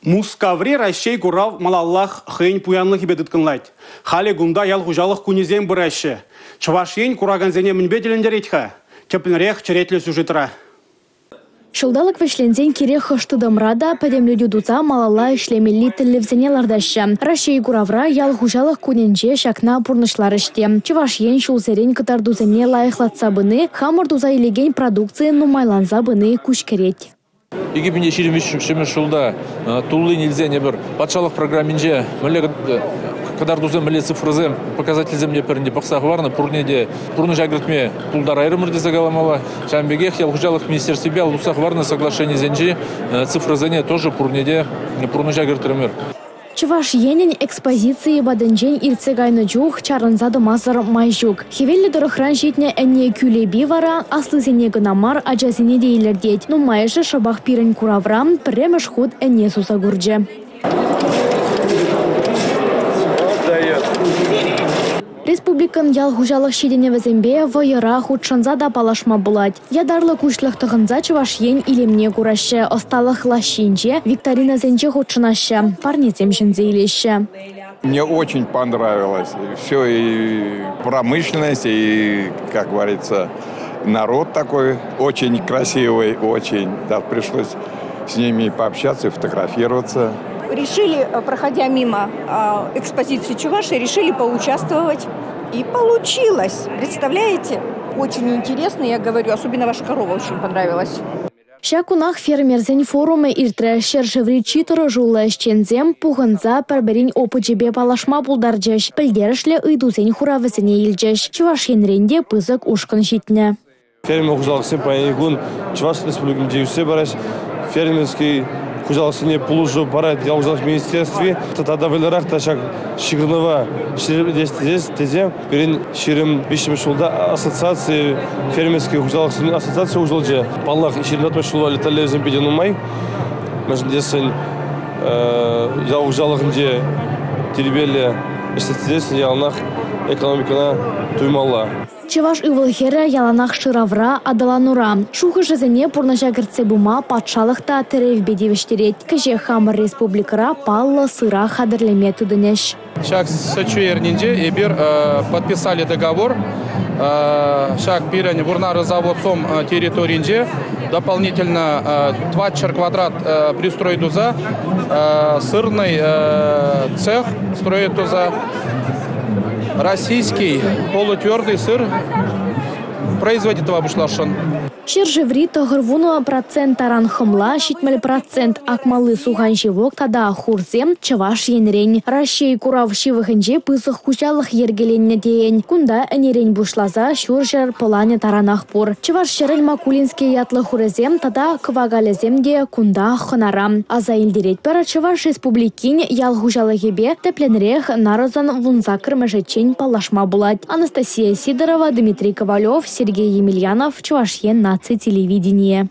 Мускаври Раҫҫей курав малаллах хӑйӗн пуянлӑхӗпе тыткӑнлать. Халӗ кунта ял хуҫалӑх кунӗсем пыраҫҫӗ. Чӑваш Ен куракансене мӗнпе тӗлӗнтерет-ха? Тӗплӗнрех черетлӗ сюжетра. Ҫулталӑк вӗҫленсен кирек хӑш тытӑмра та пӗтӗмлетӳ туса малалла ӗҫлемелли тӗллевсене лартаҫҫӗ. Раҫҫей куравра ял хуҫалӑх кунӗнче ҫакна пурнӑҫларӗҫ те. Чӑваш Ен ҫулсерен кӑтартусене лайӑхлатса пыни, хамӑр туса илекен продукци нумайланса пыни куҫкӗрет. 2023 ҫулта туллин илсен эпир патшалӑх программинче мӗнле кӑтартусем, мӗнле цифрӑсем, показательсем те пӗрне пӑхса хӑварнӑ, пурне те пурнӑҫа кӗртме пултарайрӑмӑр тесе каламалла. Ҫавӑн пекех ял хуҫалӑх министерствипе алӑ пусса хӑварнӑ соглашенисенчи цифрӑсене тоже пурне те пурнӑҫа кӗртрӗмӗр. Чӑваш Енӗн экспозицийӗ патӗнчен иртсе кайнӑ чух чарӑнса тӑмасӑр май ҫук. Хӗвеллӗ тӑрӑхран ҫитнӗ ӗне кӳлепи вара аслисене кӑна мар, ачасене те илӗртет. Нумайӑшӗ шӑпах пирӗн куравра пӗрремӗш хут ӗне суса курчӗ. Республикӑн ял хуҫалӑх ҫитӗнӗвӗсемпе вӑйӑра хутшӑнса та паллашма пулать. Ятарлӑ куҫлӑх тӑхӑнса Чӑваш Ен илемне кураҫҫӗ, ӑсталӑх лаҫҫинче викторинӑсенче хутшӑнаҫҫӗ, парнесем ҫӗнсе илеҫҫӗ. Мне очень понравилось. Все и промышленность, и, как говорится, народ такой очень красивый, очень. Да, пришлось с ними пообщаться и фотографироваться. Решили, проходя мимо экспозиции Чувашии, решили поучаствовать. И получилось, представляете? Очень интересно, я говорю, особенно ваша корова очень понравилась. Ҫак кунах фермерсен форумӗ иртрӗ. Ҫӗршыври чи тӑрӑшуллӑ ӗҫченсем пухӑнса пӗр-пӗрин опычӗпе паллашма пултарчӗҫ, пӗлтерӗшлӗ ыйтусен хуравӗсене илчӗҫ. Чӑваш Енрен те пысӑк ушкӑн ҫитнӗ. Фермер хуҫалӑхсем паянхи кун Чӑваш Республикинче ӳссе пыраҫҫӗ. Фермерский хуҫалӑхсене пулӑшу парать ял хуҫалӑх министерстви. Тата вӑйлӑрах та ҫак ҫыхӑнӑва ҫирӗплетес тесе пирӗн 23-мӗш ҫулта ассоциаци фермерский хуҫалӑхсен ассоциацийӗ уҫӑлчӗ. Паллах, 24-мӗш ҫул валли тӗллевсем питӗ нумай. Мӗншӗн тесен ял хуҫалӑхӗнче тирпейлӗ ӗҫлес тесен яланах экономикӑна туймалла. Чӑваш ывӑл-хӗрӗ яланах шыравра, аталанура. Шухӑшӗсене пурнӑҫа кӗртсе пыма патшалӑх та тӗревпе тивӗҫтерет. Кӗҫех хамӑр республикӑра паллӑ сыра хатӗрлеме тытӑнӗҫ. Ҫак сӗт-ҫу эрнинче эпир подписали договор. Ҫак пирӗн Вурнары заводсом территорийӗнче дополнительно 400 квадрат пристрой туса сырный цех строить туса Российский полутвердый сыр производить тӑва пуҫласшӑн. Ҫӗршыври 90% таран хӑмла, 70% акмалли сухан-ҫевок тата хурсем Чӑваш Енрен. Раҫҫей курав ҫывӑхӗнче пысӑк хуҫалӑх йӗркеленнӗ тейӗн. Кунта ӗнерен пуҫласа ҫурҫӗр пӑланӗ таранах пур. Чӑваш ҫӗрӗн Макулинский ятлӑ хурӗсем тата кӑвакалӗсем те кунта хӑнара. Аса илтеретпӗр, Чӑваш Республикин ял хуҫалӑхӗпе тӗплӗнрех нарӑсӑн 18-мӗшӗччен паллашма пулать. Анастасия Сидорова, Дмитрий Ковалев, Сергей Емельянов, Чӑваш Ен наци телевиденийӗ.